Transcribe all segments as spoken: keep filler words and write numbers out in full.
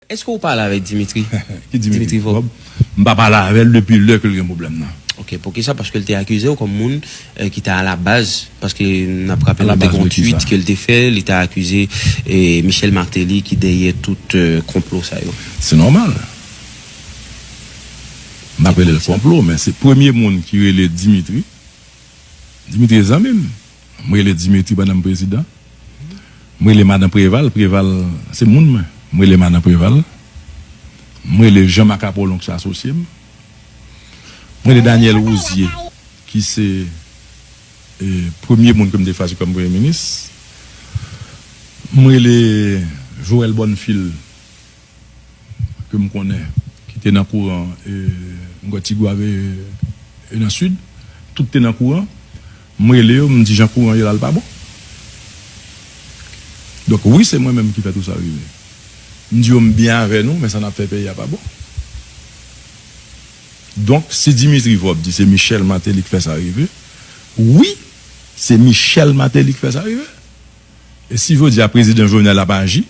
Èske w pale avèk Dimitri? Ki Dimitri Vòb? M pa pale avè l depi lè ke l gen pwoblèm nan. Ok, poukisa? Paske l te akize w kòm moun eh, ki te alabaz, paske n ap raple nou te gen yon tweet ke l te fè, li te akize eh, Michel Martelly ki dèyè tout eh, konplo sa yo. Se nòmal. M pa rele l konplo, men se premye moun ki rele Dimitri. Dimitri se zanmi m. M rele Dimitri pandan m prezidan. M rele madan Preval, Preval se moun mwen. M rele madan Preval. M rele Jean Marc Apollon ki se asosye m. M rele Daniel Rouzier ki se e, premye moun ke m te chwazi kòm premye minis. M rele Joël Bonnefil ke m konnen ki te nan kouran e, m kwè Tigwav e, e nan Sid. Tout te nan kouran. M rele yo, m di jan kouran yo la l pa bon. Donk wi, se mwen menm ki fè tout sa rive. M di yo m byen avè nou, men sa n ap fè peyi a pa bon. Donk, si Dimitri Vòb di se Michel Martelly ki fè sa rive, wi, se Michel Martelly ki fè sa rive. E si jodi a prezidan Jovenel ap aji,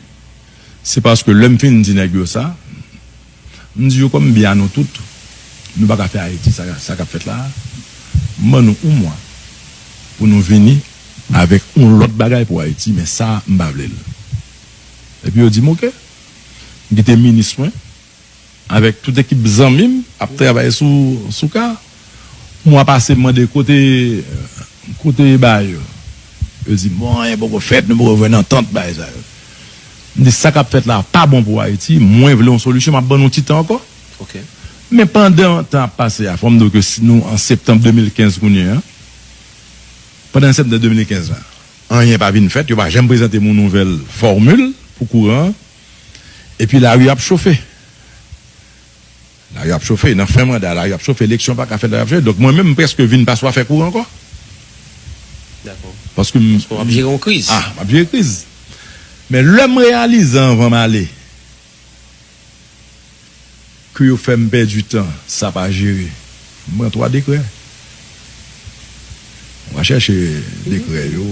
se paske lè m fin di nèg yo sa, m di yo kòm byen a nou tout, nou pa ka fè Ayiti sa, sa k ap fèt la a. M ban nou yon mwa pou nou vini avèk yon lòt bagay pou Ayiti, men sa m pa vle l. Epi yo di m oke. M kite minis mwen avèk tout ekip zanmi m ap travay sou, sou ka. Mwa pase m mande kote, kote bagay yo. Yo di m bon, anyen poko fèt, nou poko jwenn antant bagay sa yo. M di sa k ap fèt la pa bon pou Ayiti, mwen vle yon solisyon, m ap ban nou ti tan ankò. Ok. Men pandan tan ap pase a, fò m di w ke si nou an septanm de mil kenz kounye a, pandan septanm de mil kenz la, anyen pa vin fèt, yo pa janm prezante m yon nouvèl fòmil pou kouran an. Epi lari ap chofe. Lari ap chofe, nan fen manda, lari ap chofe, eleksyon pa ka fèt, lari ap chofe. Donk mwen menm, m prèske vin pa sou afè kouran ankò. Dakò. Paske m. Paske w ap jere yon kriz. Ah, m ap jere kriz. Men lè m reyalize anvan m ale, ke yo fè m pèdi tan, sa pa jere. M pran twa dekrè. M va chèche dekrè yo.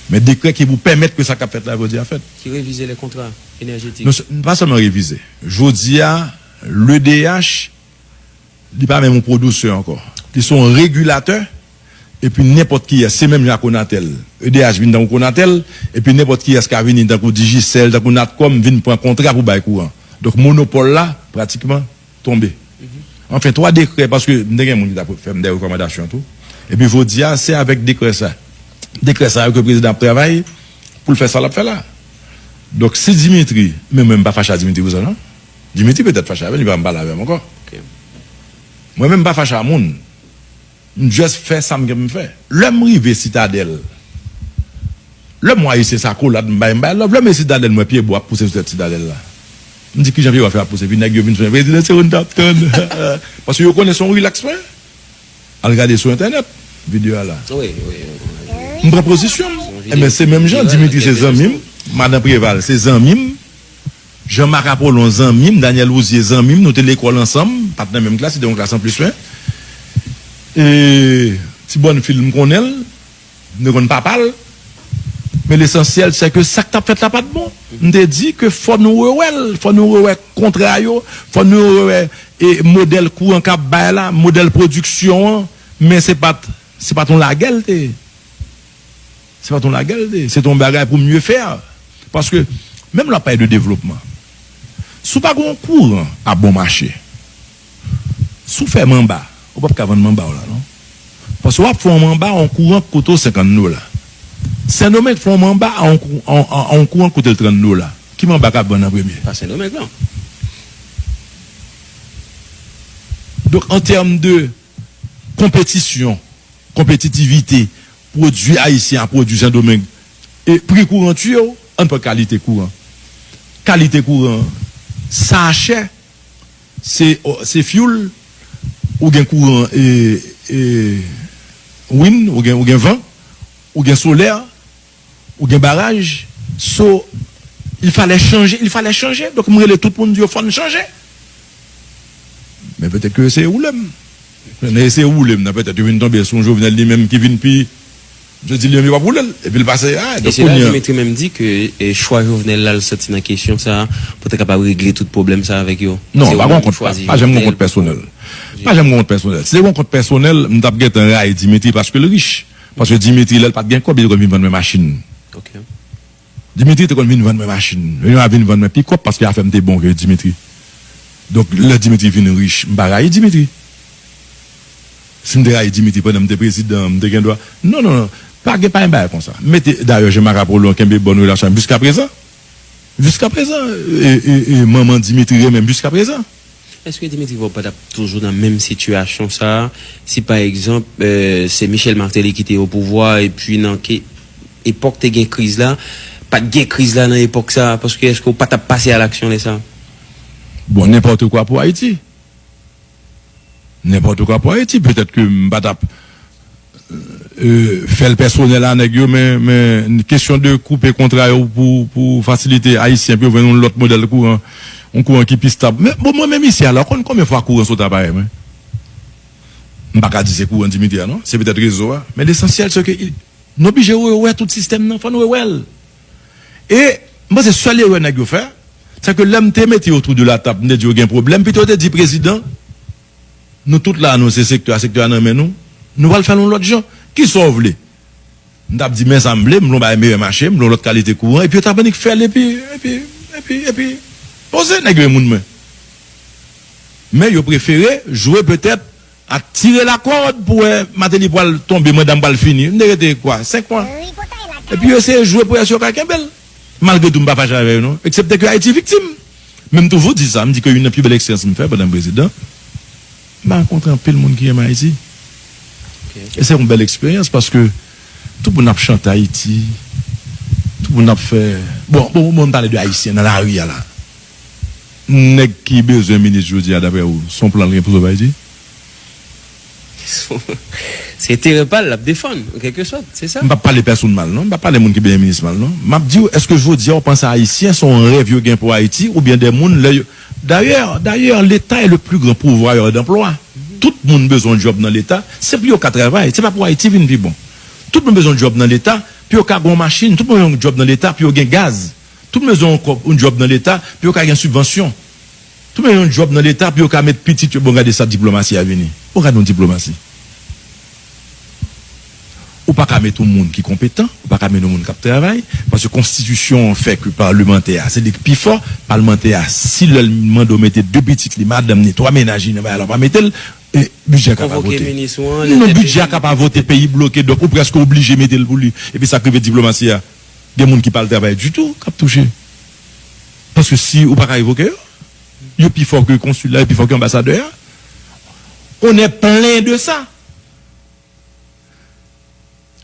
Men dekrè ki pou pèmèt ke sa k ap fèt la jodi a fèt. Ki revize le kontra enèjetik. Non, se- pa sèlman revize. Jodi a, l'E D H, li pa menm yon pwodiktè ankò. Li se yon regilatè, epi nenpòt kiyès, se menm jan ak Conatel. E D H vin tankou Conatel, epi nenpòt kiyès ka vini tankou Digicel, tankou Natcom, vin pran kontra pou bay kouran. Donk, monopòl la, pratikman, tonbe. Anfen, twa dekrè, paske m te gen moun ki t ap fè m de rekòmandasyon tou. Epi jodi a, se avèk dekrè sa. Dekrè sa yo ke prezidan ap travay pou l fè sa l ap fè la. Donk, si Dimitri, men mwen m pa fache a Dimitri pou sa, non. Dimitri petèt fache avè m, li pa janm pale avè m ankò. Ok. Mwen menm m pa fache a moun. M just fè sa m gen pou m fè. Lè m rive Sitadèl, lè m wè ayisyen sa kolad m bay, m bay love. Lè m rive Sitadèl, m wè pye bwa ap pouse sou tèt Sitadèl la. M di kijan pye bwa fè ap pouse, epi nèg yo vin sou mwen, prezidan se ou n t ap tann. Paske yo konnen se yon rilaks mwen. Al gade sou entènèt, videyo a la. Wi, wi, wi. M pran pozisyon m. Enben, se menm jan, Dimitri se zanmi m, madan Preval se zanmi m, Jean Marc Apollon zanmi m, Daniel Rouzier zanmi m, nou te lekòl ansanm, pa t nan menm klas, se te yon klas anplis mwen. E, Ti Bonnefil m konnen l, nou konn papa l. Men lesansyèl, se ke sa k t ap fèt la pa t bon. M te di ke fò nou rewè l, fò nou rewè kontra yo, fò nou rewè e, modèl kouran k ap bay la, modèl pwodiksyon an, men se pa t, se pa t yon lagè l te ye. Se pa t yon lagè l te ye. Se t yon bagay pou mye fè. Paske, menm lè w ap pale de devlopman, si w pa gen yon kouran a bon mache, si w fè manba, ou p ap ka vann manba w la, non. Paske w ap fè yon manba, yon kouran k koute w senkant dola. Sendomeng fè yon manba a yon kou-, a, a, a yon kouran k koute l trant dola. Ki manba k ap vann an premye? Pa Sendomeng, non. Donk, an tèm de konpetisyon, konpetitivite, pwodui ayisyen a pwodui Sendomeng, e pri kouran tiye w, ann pran kalite kouran. Kalite kouran, sa chè, se, se fyoul, ou gen kouran, e, e, win, ou gen, ou gen van, ou gen solè, ou gen baraj. So, il fallait changer, il fallait changer. Donk, m rele tout moun di yo fò n chanje. Men petèt ke yo eseye woule m. Nan eseye woule m nan, petèt yo vin tonbe sou yon Jovenel li menm ki vin pi, Misye di li menm yo p ap woule l. Epi l pase a. E donk se la kounye a Dimitri menm di ke e, chwa Jovenel la l soti nan kesyon sa a pou te kapab regle tout pwoblèm sa a avèk yo. Non, pa gen kont, pa janm gen kont pèsonèl. Pa janm gen kont pèsonèl. Si te gen kont pèsonèl, m t ap gentan rayi Dimitri paske l rich. Paske Dimitri, lè l pa t gen kòb, li te konn vin vann mwen machin. Dimitri te konn vin vann mwen machin. Li vin vann mwen pikòp paske afè m te bon ke Dimitri. Donk, lè Dimitri vin rich, m pa rayi Dimitri. Si m te rayi Dimitri pandan m te prezidan, m te gen dwa. Non, non, non. Pa gen, pa gen bagay konsa. M mete, dayè, Jean Marc Apollon kenbe bòn relasyon avè m jiskaprezan. Jiskaprezan, e, e, e, manman Dimitri renmen m jiskaprezan. Èske Dimitri Vorbe pa t ap toujou nan menm sitiyasyon sa a si, pa egzanp, e, se Michel Martelly ki te o pouvwa, epi nan ke, epòk te gen kriz la, pa t gen kriz la nan epòk sa a, paske èske w pa t ap pase a laksyon lè sa a? Bon, nenpòt kwa pou Ayiti. Nenpòt kwa pou Ayiti. Petèt ke m pa t ap e, fè l pèsonèl a nèg yo, men, men kesyon de koupe kontra yo pou, pou fasilite Ayisyen pou yo jwenn yon lòt modèl kouran, yon kouran ki pi stab. Men, bon, mwen menm isi a la, ou konn konbyen fwa kouran sot aparèy mwen? M pa ka di se kouran Dimitri a, non. Se petèt rezo a. Men lesansyèl, se ke i-, nou oblije rewè tout sistèm nan. Fò nou rewè l. E m panse sèl erè nèg yo fè, se ke lè m te mete yo autour de la table, m te di yo gen pwoblèm, pito yo te di prezidan, nou tout la, nou se sektè a, sektè a nan men nou, nou pral fè l yon lòt jan. Kisa w vle? M t ap di, men sa m vle, m vle yon bagay meyè mache, m vle yon lòt kalite kouran, epi yo t ap annik fè l, epi, epi, epi, epi, poze nèg yo e moun mwen. Men yo prefere jwe petèt ak tire lakòd pou wè Martelly pral tonbe, manda m pral fini. M te rete kwa, senk mwa. Epi yo eseye jwe pou wè si yo ka kenbe l. Malgre tou, m pa fache avè yo, non. Eksepte ke Ayiti viktim. Men m toujou di sa, m di ke youn nan pi bèl eksperyans m fè pandan m prezidan, m rankontre anpil moun ki renmen Ayiti. E se yon bèl eksperyans paske tout moun ap chante Ayiti, tout moun ap fè, bon, bon, bon, m pale de Ayisyen nan lari a la. Nèg ki bezwen minis jodi a, daprè ou, se yon plan l gen pou sove Ayiti? Se enterè pa l l ap defann, an kèlke sòt, se sa. M p ap pale pèsonn mal, non. M p ap pale moun ki bezwen minis mal, non. M ap di w, èske jodi a w panse Ayisyen se yon rèv yo gen pou Ayiti, oubyen de moun lè yo, dayè, dayè, Leta est le plus grand pourvoyeur d'emploi. Tout moun bezwen yon djòb nan Leta, se pou yo ka travay, se pa pou Ayiti vin pi bon. Tout moun bezwen yon djòb nan Leta pou yo ka gen yon machin, tout moun bezwen yon djòb nan Leta pou yo gen gaz. Tout moun bezwen yon kòb, yon djòb nan Leta pou yo ka gen sibvansyon. Tout moun bezwen yon djòb nan Leta pou yo ka met pitit yo. Bon, gade sa diplomasi a vini. Bon, gade yon diplomasi. Ou pa ka met yon moun ki konpetan, ou pa ka met yon moun k ap travay, paske konstitisyon an fè ke palmantè a, se li k pi fò, palmantè a, si lè l mande w mete de pitit li, madanm ni, twa mennaj li nan bagay la, w pa mete l, e bidjè a ka pa vote. Non, bidjè a ka pa vote, peyi bloke, donk ou prèske oblije mete l pou li. Epi sa k rive diplomasi a, gen moun ki pa al travay ditou, k ap touche. Paske si ou pa ka revoke yo, yo pi fò ke konsil la, yo pi fò ke anbasadè a. On est plein de ça.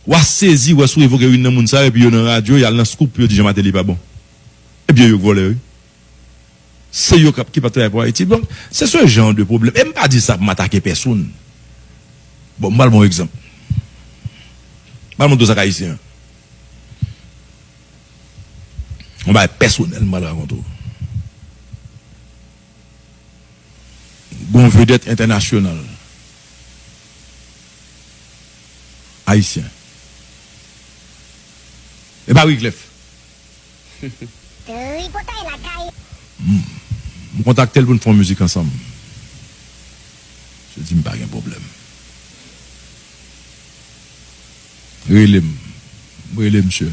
W a sezi wè si w revoke youn nan moun sa yo, epi yo nan radyo, y al nan Scoop, yo di Jan Mateli pa bon. Ebyen, yo k vòlè, wi. Se yo k ap, ki p ap travay pou Ayiti. Donk, se ce genre de problème. E m pa di sa pou m atake pèsonn. Bon, m pral ba w yon egzanp. M pral montre w sa k ayisyen an. Yon bagay pèsonèl, m pral rakonte w. Gon vedèt entènasyonal ayisyen. E pa Wyclef. Tripotay lakay. M, m kontakte l pou n fè yon mizik ansanm. Misye di m pa gen pwoblèm. Rele m. M rele misye.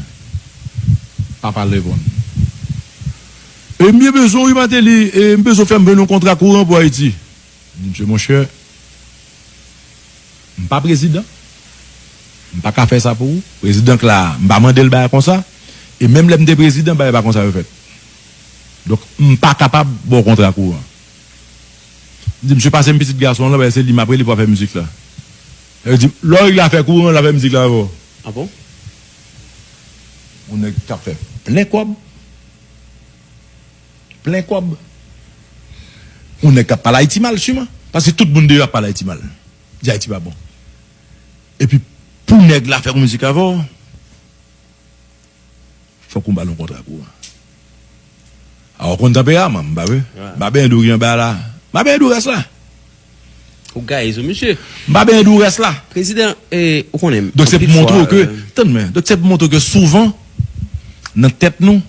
Papa Levon. E m byen bezwen w wi Mateli, e m bezwen w fè m jwenn yon kontra kouran pou Ayiti. M di misye, monchè, m pa prezidan. M pa ka fè sa pou ou. Prezidan k la a, m pa mande l bagay konsa. E menm lè m te prezidan, bagay pa konsa yo fèt. Donk, m pa kapab ba w kontra kouran. M di, misye pase m pitit gason an lan, paske se li m ap rele pou afè mizik la. Li di, lè w regle afè kouran, l ap fè mizik la avè w. Ah bon? Yon nèg k ap fè plen kòb. Plen kòb. Yon nèg k ap pale Ayiti mal, siman. Paske tout moun deyò ap pale Ayiti mal. Di Ayiti pa bon. Epi, pou nèg la fè yon mizik avè w, fòk ou ba l yon kontra kouran. A, ou konn tanperaman m, pa vre? M pa benyen dou ki anba la. M pa benyen dou rès la. Ou gaye sou misye. M pa benyen dourès la. Prezidan, eh, ou konnen. Donk se pou montre ke, tann mwen, donk se pou montre ke souvan, nan tèt nou,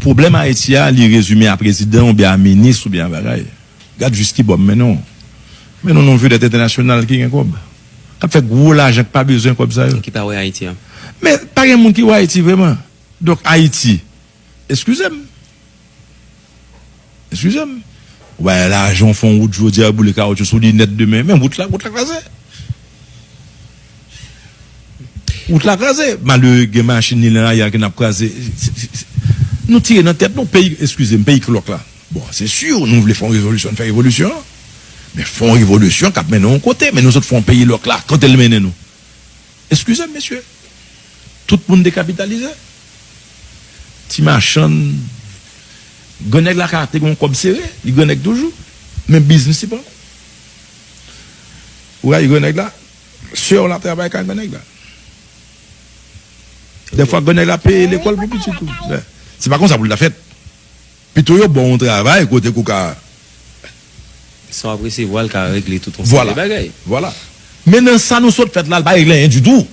pwoblèm Ayiti a, li rezime a prezidan oubyen a minis oubyen a bagay. Gad jis ki bò m mennen w. Mennen w nan yon vedèt entènasyonal ki gen kòb. K ap fè gwo lajan, k pa bezwen kòb sa yo. Ki pa wè Ayiti a. Men pa gen moun ki wè Ayiti vrèman. Donk Ayiti, eskize m. Eskize m. Ou bay lajan, w fè yon wout jodi a, boule kawoutchou sou li nèt demen. Men wout la, wout la kraze. Wout la kraze. Malere gen machin li nan lari a ki n ap kraze. Nou tire nan tèt nou peyi, eskize m, peyi k lòk la. Bon, se si, nou vle fè yon revolisyon, n fè revolisyon an. Men fè yon revolisyon k ap mennen yon kote. Men nou sot fè yon peyi lòk la, kote l mennen nou? Eskize m, mesye. Tout moun dekapitalize. Ti machann, grannèg la ka te gen yon kòb sere, li grannèg toujou. Men biznis li pa. Ou rayi grannèg la, sè w la ap travay kay grannèg la. Dèfwa grannèg la peye lekòl pou pitit ou. Se pa konsa pou l ta fèt. Pito yo ba w yon travay kote ke w ka. Sa w ap resevwa l ka regle tout yon seri de bagay. Vwala. Men nan sa nou sot fèt la, l pa regle anyen ditou.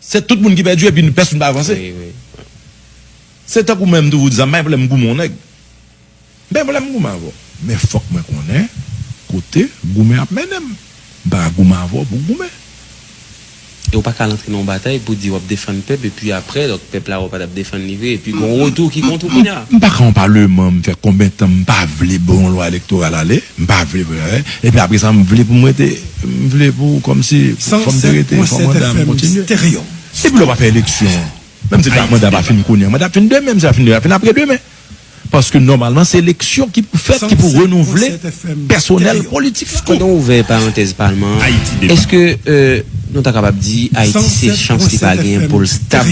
Se tout moun ki pèdi epi pèsonn pa avanse. Wi, wi. Se tankou mwen m toujou di sa, m pa gen pwoblèm goumen yon nèg. M pa gen pwoblèm goumen avè w. Men fòk mwen konnen kote goumen ap mennen m. M pa ka goumen avè w pou goumen. E w pa ka al antre nan yon batay pou di w ap defann pèp, epi apre, donk, pèp la wè w pa t ap defann li vre, epi gon retou ki kont ou kounye a. M pa ka yon palman, m fè konbyen tan m pa vle bon lwa elektoral ale, m pa vle, epi apre sa, m vle pou m rete, m vle pou, kòmsi, fò m te rete, fò manda m kontinye. Depi lè w pa fè eleksyon, menm si manda pa fin kounye a, manda ap fin demen, menm si l ap fin demen, l ap fin apre demen. Paske nòmalman, se eleksyon ki pou fèt, ki pou renouvle pèsonèl politik la. Pandan w ouvè parantèz palman an, èske, euh, nou ta kapab di Ayiti se chans li pa genyen pou l stab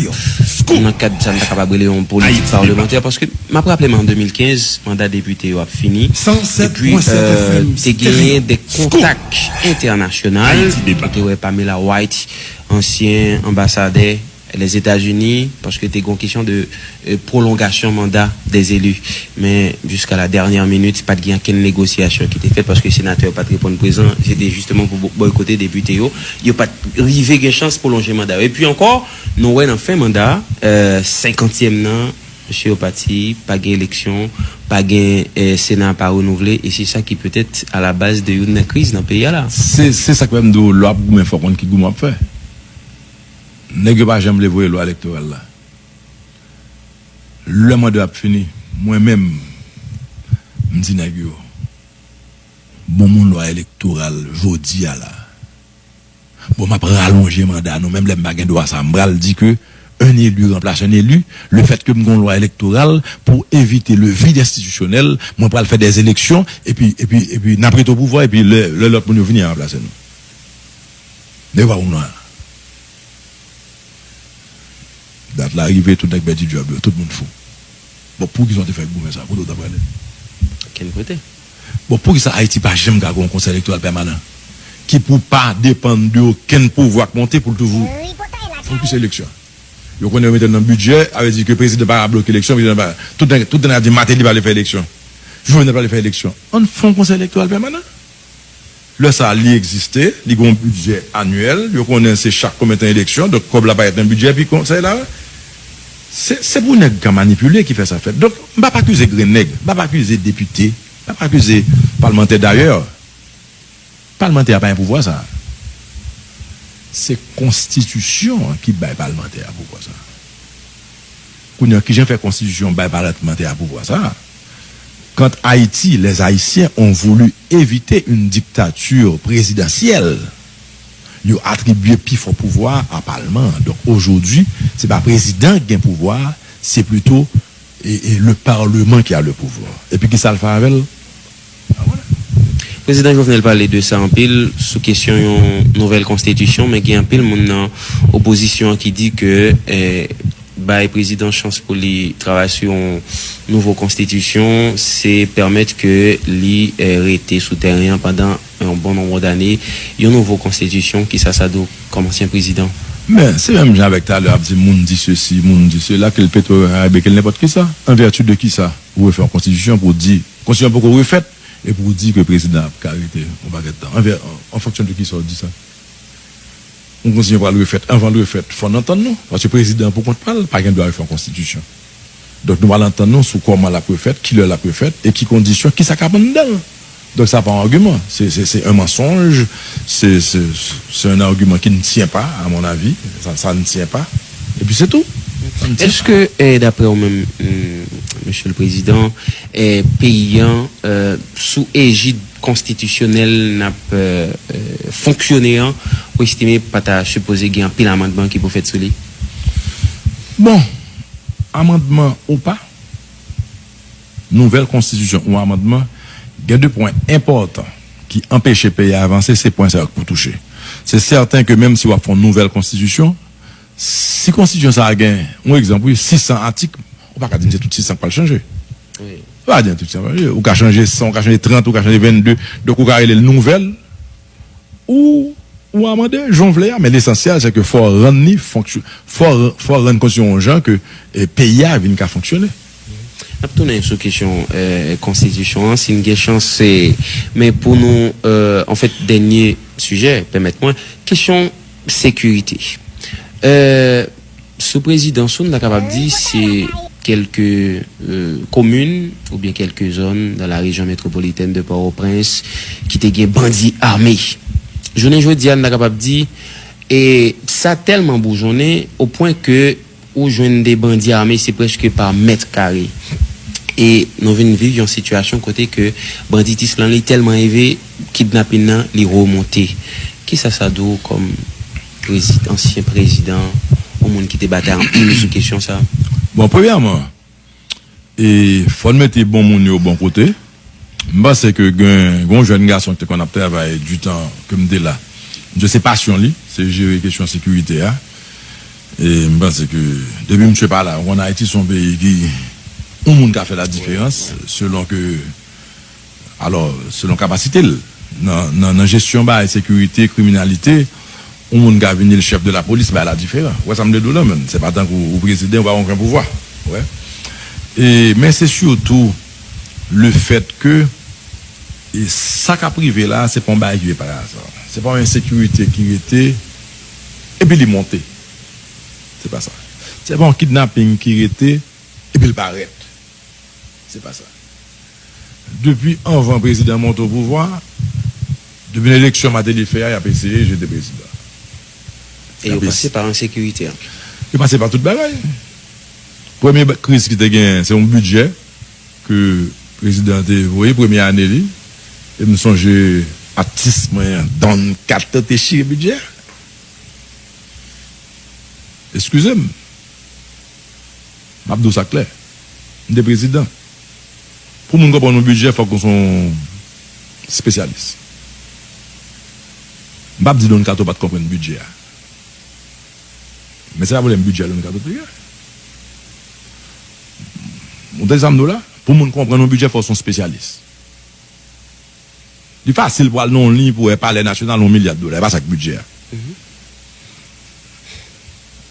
nan kad sa n ta kapab rele yon politik palmantè? Paske m ap raple m an de mil kenz, manda depite yo ap fini. Epi, euh, te genyen de kontak entènasyonal. Ou te wè Pamela White, ansyen anbasadè Lèzetazini, paske te gen yon kesyon de, euh, pwolongasyon manda dèzeli. Men, jiska la dènyè minit, pa t gen okenn negosyasyon ki te fèt, paske senatè yo pa t reponn prezan. Se te jisteman pou bo-, bòykote depite yo. Yo pa t rive gen chans pwolonje manda yo. Epi ankò, nou wè nan fen manda, euh, senkantyèm nan, mesye yo pati, pa gen eleksyon, pa gen, euh, Sena pa renouvle, e se sa ki petèt alabaz de youn nan kriz nan peyi a la. Se, se sa k fè m di w, lè w ap goumen, fò w konn ki goumen w ap fè. Nèg yo pa janm vle voye lwa elektoral la. Lè manda ap fini, mwen menm, m di nèg yo, bon, m yon lwa elektoral jodi a la. Bon, m ap ralonje manda nou, menm lè m pa gen dwa sa, m pral di ke un élu remplace un élu, le fait que m gen yon lwa elektoral pou evite le vide institutionnel, mwen pral fè des élections, epi, epi, epi n ap rete o pouvwa, epi lè, lè lòt moun yo vini, y a ranplase nou. Nèg yo pa pou m lwa. Dat la rive, tout nèg pèdi djòb yo, tout moun fou. Bon, poukisa w te fè goumen sa? Kote w ta prale? Okenn kote. Bon, poukisa Ayiti pa janm ka gen yon konsèy elektoral pèmanan ki pou pa depann de okenn pouvwa k monte pou l toujou fokis eleksyon? Yo konnen yo mete l nan bidjè, sa vle di ke prezidan pa ka bloke eleksyon, prezidan pa, tout nèg, tout nèg ap di Martelly pa vle fè eleksyon. Jovenel pa vle fè eleksyon. Ann fè yon konsèy elektoral pèmanan. Lè sa a, li egziste, li gen yon bidjè anyèl, yo konnen se chak konbyen tan eleksyon, donk kòb la parèt nan bidjè, epi konsèy la, se, se pou nèg ka manipile ki fè sa fèt. Donk, m p ap akize grenn nèg, m p ap akize depite, m p ap akize palmantè dayè. Palmantè a pa gen pouvwa sa a. Se konstitisyon an ki bay palmantè a pouvwa sa a. Kounye a, kijan fè konstitisyon bay palmantè a pouvwa sa a? Quand Haïti, les Haïtiens ont voulu éviter une dictature présidentielle, yo atribye pi fò pouvwa a palman an. Donk, aujourd'hui, se pa prezidan ki gen pouvwa a, se plito, e, e, le parlement qui a le pouvoir. Epi kisa l fè avè l? Prezidan Jovenel pale de sa anpil sou kesyon yon nouvèl konstitisyon, men gen anpil moun nan opozisyon an ki di ke, eh, bay prezidan chans pou li travay sou yon nouvo konstitisyon, se pèmèt ke li, eh, rete sou tèren an pandan yon bon nonb dane, yon nouvo konstitisyon, kisa sa di w kòm ansyen prezidan? Men, se menm jan avèk talè ap di moun di sesi, moun di sela, ke l Petwo Karibe, ke l nenpòt kisa. An vèti de kisa ou refè yon konstitisyon pou di, konstitisyon poko refèt, Epi w di ke prezidan ap ka rete yon pakèt tan. Anvè, an, an fonksyon de kisa w di sa? Yon konstitisyon pral refèt. Anvan l refèt, fò n antann nou. Paske prezidan pou kont pa l, pa gen dwa refè yon konstitisyon. Donk, nou pral antann nou sou kòman l ap refèt, kilè l ap refèt, e ki kondisyon, kisa k ap anndan l. Donk, sa pa yon agiman. Se, se, se yon mansonj, se, se, se yon agiman ki ne tient pas, à mon avis. Ça, ça ne tient pas. Epi se tou. Sa ne tient pas. Èske, eh, daprè w menm, mm, Mesye le Prezidan, eh, peyi an, eh, sou ejid konstitisyonèl n ap, eh, eh, fonksyone an, ou estime pa ta sipoze gen anpil amandman ki pou fèt sou li? Bon, amandman ou pa, nouvèl konstitisyon ou amandman, gen de pwen enpòtan ki anpeche peyi a avanse, se pwen sa yo k pou touche. Se sèten ke menm si w ap fè yon nouvèl konstitisyon, si konstitisyon sa a gen, yon egzanp, wi, sis san atik, ou pa ka di m se tout sis san k pral chanje. Wi. Ou pa ka di m tout sis san k pral chanje. Ou ka chanje san, ou ka chanje trant, ou ka chanje vennde. Donk, ou ka rele l nouvèl, ou, ou amande, jan w vle a, men lesansyèl, se ke fò w rann li fonksyon-, fò, fò w rann konstitisyon yon jan ke, eh, peyi a vin ka fonksyone. N ap tounen sou kesyon, eh, konstitisyon an, si n gen chans, se, men pou nou, eh, anfèt, dènye sijè, pèmèt mwen, kesyon sekirite. Eh, Sou prezidans ou, n ta kapab di se kèlke, euh, komin oubyen kèlke zòn dans la région métropolitaine de Port-au-Prince ki te gen bandi ame. Jounen jodi a, n ta kapab di, e sa tèlman boujonnen o pwen ke ou jwenn de bandi ame, se prèske pa mèt kare. E nou vin viv yon sitiyasyon kote ke banditis lan li tèlman elve, kidnapin nan li remonte. Kisa sa di w kòm prezi-, ansyen prezidan, yon moun ki te batay anpil sou kesyon sa? Bon, premyèman, e, fò n mete bon moun yo bon kote. M panse ke gen, gen yon jèn gason ki te konn ap travay di tan ke m te la. Misye se pasyon li, se jere kesyon sekirite a. E m panse ke depi misye pa la, ou konn Ayiti se yon peyi ki, yon moun ka fè la diferans, selon ke, alò, selon kapasite l. Nan, nan, nan jesyon bagay sekirite, kriminalite, yon moun ka vin li chèf de lapolis, bagay la diferan. Ou wè sa m vle di w la, menm? Se pa tankou ou prezidan, ou pa gen okenn pouvwa. Ou wè? E, men se sitou le fèt ke, e sa k ap rive la, se pa yon bagay ki vin pa aza. Se pa yon ensekirite ki rete, epi li monte. Se pa sa. Se pa yon kidnaping ki rete, epi l parèt. Se pa sa. Depi anvan prezidan monte o pouvwa, depi nan eleksyon Martelly fè a, y ap eseye jete prezidan. E yo pase pa ensekirite an. Yo pase pa tout bagay. Premye ba-, kriz ki te genyen, se yon bidjè ke prezidan te voye, premye ane li. E m sonje atis mwen an, Don Kato te chire bidjè a. Eskize m. M ap di w sa klè. M te prezidan. Pou moun konprann yon bidjè, fòk ou se yon espesyalis. M p ap di Don Kato pa t konprann bidjè a. Men se pa pwoblèm bidjè Don Kato te gen. Ou tande sa m di w la? Pou moun konprann yon bidjè, fòk ou se yon espesyalis. Li fasil pou al nan yon liy pou wè Palè Nasyonal, yon milya dola. E pa sa k bidjè a.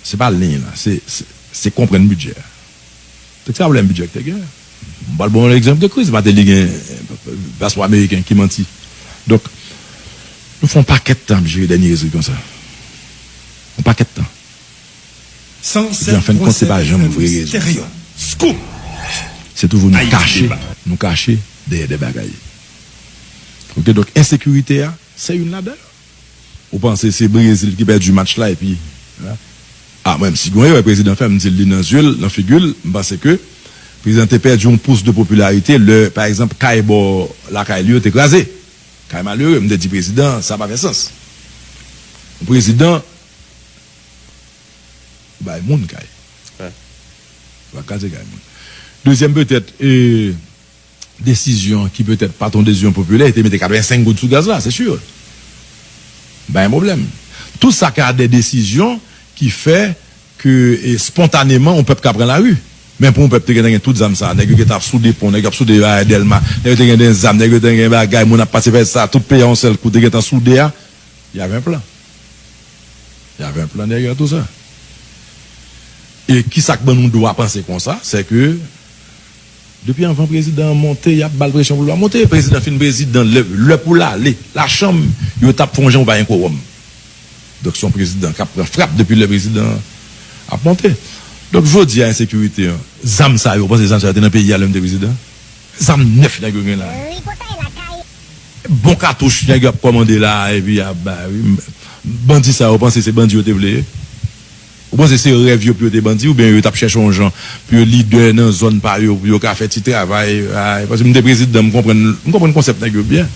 Se pa liy la, se, se, se konprann bidjè a. Donk, se pa pwoblèm bidjè ki te gen. M pral ba w yon egzanp de kriz. Martelly gen paspò ameriken ki manti. Donk, nou fè yon pakèt tan ap jere dènye ri konsa. Yon pakèt tan. Epi, an fen de kont, se pa janm vre rezon sa. Se toujou nou kache, nou kache dèyè de bagay. Ok, donk, ensekirite a, se youn ladan yo. Ou panse se Brezil ki pèdi match la, epi, a, mwen, si gen yon erè prezidan fè, m di l li nan zye l, nan figi l, m panse ke prezidan te pèdi yon pous de popilarite lè, pa egzanp, kay bò lakay li yo te kraze. Kay malere, m te di prezidan, sa pa fè sans. Yon prezidan, ou bay moun kay. Ou pa kraze kay moun. Dezyèm, petèt, e, desizyon ki petèt pa t yon desizyon popilè, te mete katrevensenk goud sou gaz la, se si. M pa gen pwoblèm. Tout sa ka de desizyon ki fè ke, e, spontaneman, yon pèp ka pran lari. Men pou yon pèp te gentan gen tout zam sa, nèg yo gentan ap soude pon, nèg yo ap soude, a, Dèlma, nèg yo te gen de zam, nèg yo te gen bagay, moun ap pase fè sa, tout peyi a yon sèl kou te gentan soude a, y avait un plan. Y avait un plan derrière tout sa. E kisa k ban nou dwa panse konsa? Se ke, Depi anvan prezidan an monte, y ap ba l presyon pou l pa monte. Prezidan fin prezidan, lè, lè pou l ale lachanm, yo t ap fè yon jan pou pa gen kowòm. Donk, se yon prezidan k ap pran frap depi lè prezidan an ap monte. Donk, jodi a, ensekirite an, zam sa yo, ou panse zam sa yo te nan peyi a lè m te prezidan? Zam nèf nèg yo gen la. Bon katouch nèg yo ap kòmande la, epi y ap bay, wi. Bandi sa yo, ou panse se bandi yo te vle ye? Ou panse se rèv yo pou yo te bandi, oubyen yo t ap chèche yon jan pou yo lidè nan zòn pa yo, pou yo ka fè ti travay? Ay, paske m te prezidan, m konprann, m konprann konsèp nèg yo byen.